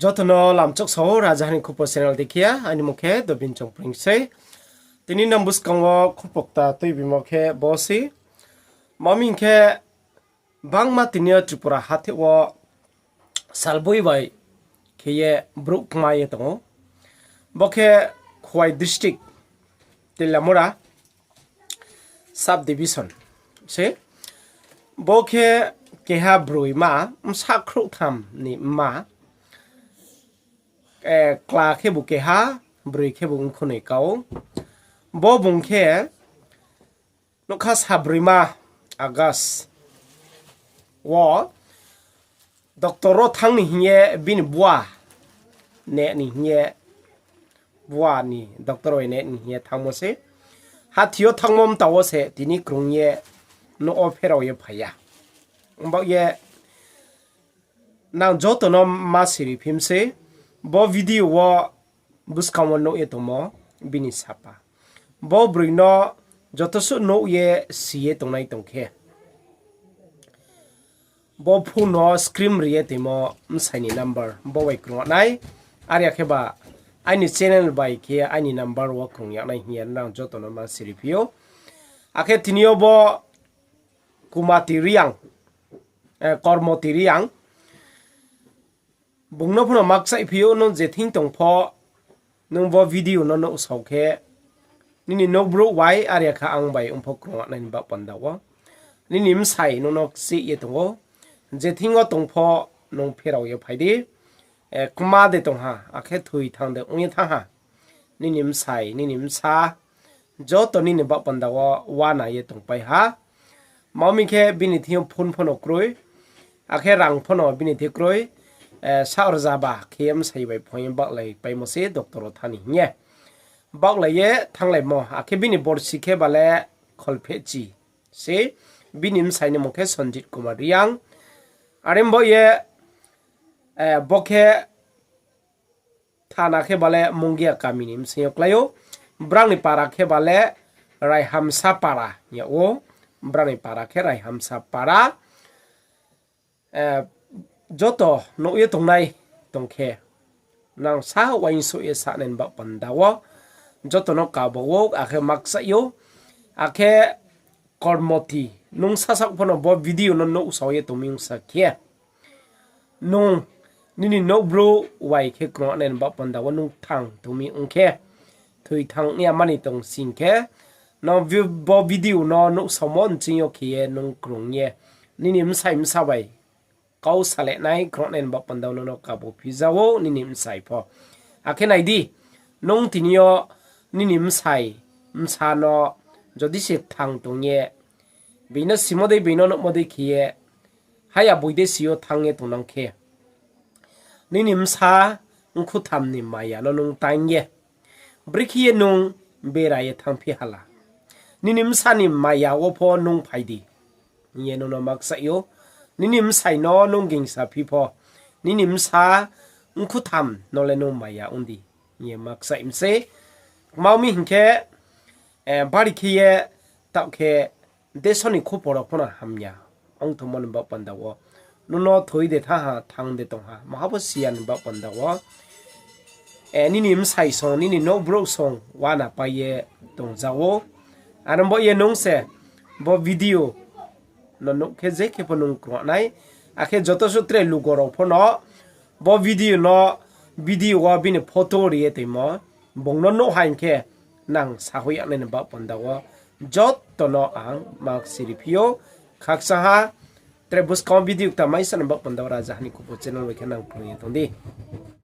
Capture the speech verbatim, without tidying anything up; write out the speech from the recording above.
Joto no lamchok sao, Rajaha ni Khupo channel dei khe, aini mung khe Dobin Chongpring sei. Tini nang buskang wo khupo kta tuibimo khe bo sei. Tma hing khe, bangma tini yo Tripura hatheh wo salboi bai khe ye brouh kma ye tong ou. Bo khe Khowai district, Teliamura sub division sei. Bo khe keha broima, bsa khrouhtham ni mma, kla khebu keha, broi khebu ongkhonoi kau. Bo bung khe nougkha sa broima August wo doctor wo thanng ni hing ye bini bua ne ni hing ye, bua ni doctor bai ne ni hing ye thanngmo sei. Hathi yo thanngmo mta wo se tini krung ye nouh wo pherao ye phai ya. Ongbaoh ye nang joto no ma siri phim sei, bo video wo buskang wo nuh ye tongmo bini sapa. Bo broi no joto suh nuh ye si ye tongnai tong khe, bo phone no screen ri ye toimo bsai ni number bo bai krung yag nai. Are ya khe ba aini channel bai khe aini number wo krung yag nai hing ye nang joto no ma siri phi ou. Akhe tini yo bo Kumati Reang, Kormoti Reang, bung no pho no ma kchaih phi ou, nung je thing tong pho, nung bo video no nuh sao khe, nini nouh brouh bai are ya khe ang bai ong pho krung yag nai ni baoh panda wo. Nini bsai nung no kchih ye tong ou, je thing yo tong pho nung pherao ye phai di. Kma de tong ha, akhe thoi thanng de ong ye thanng ha. Nini bsai, nini bsa, joto nini baoh panda wo uana ye tongpai ha. Tma hing khe bini thing yo phone pho no kroi, akhe rang pho no bini thing kroi, saoh rza ba khe ye bsai bai phone ye baohlai paimo se doctor wo thanng ni hing ye. Baohlai ye thannglaimo, akhe bini borsi khe ba le kholphehchi se, bini bsai ni mung khe Sanjit Kumar Reang. Are bo ye, bo khe thana khe ba le Mungia kami ni bsing yo klái ou. Brang ni para khe ba le Raihamsa para hing yag ou. Brang ni para khe Raihamsa para. Joto nuh ye tongnai tong khe, nang sa uaingsouh ye sa nai ni baoh panda wo joto no kabo ou, akhe ma kchaih ou. Akhe Kormoti, nung sasaoh pho no bo video no nuh sao ye tong mi ongsa khe, nung nini nouh brouh bai khe krung yag nai ni baoh panda wo nung kthang tong mi ong khe, thoi thanng ya mani tong sing khe, nung bo video no nuh saomo nching yo khe ye nung krung ye nini bsai bsa bai kau saleh nai krung yag nai ni baoh panda wo nung no kabo phi ja ou nini bsai pho. Akhe nai di, nung tini yo nini bsai bsa no jodi se kthang tong ye, being no simo dei, being no nuhmo dei khe ye, haya boi de si yo thanng ye tongnang khe, nini bsa nkhutham ni maya no nung taing ye, brekhe ye nung bera ye thanngphi hala, nini bsa ni maya wo pho nung phai di hing ye nung no ma kchaih ou. Nini bsai no nung gingsa phi pho, nini bsa nkhutham no le nung maya ong di hing ye ma kchaih mi se. Kma mi hing khe, bari khe ye taoh khe deso ni khupo rao pho no hamya ong tongmo ni baoh panda wo, nung no thoi de thanng ha, thanng de tong ha, maha bo si ya ni baoh panda wo, nini bsai song, nini nouh brouh song uana pai ye tong ja ou. Are bo ye nung se bo video no nuh khe je khe pho nung krung yag nai. Akhe joto suh tre lugo rao pho no bo video no, video wo bini photo ri ye toimo, bung no nuh ha hing khe, nang sahoih yag nai ni baoh panda wo joto no ang ma siri phi ou. Khakchang ha, tre buskang wo video kta maisa ni baoh panda wo Rajaha ni Khupo channel bai khe nang krung ye tong di.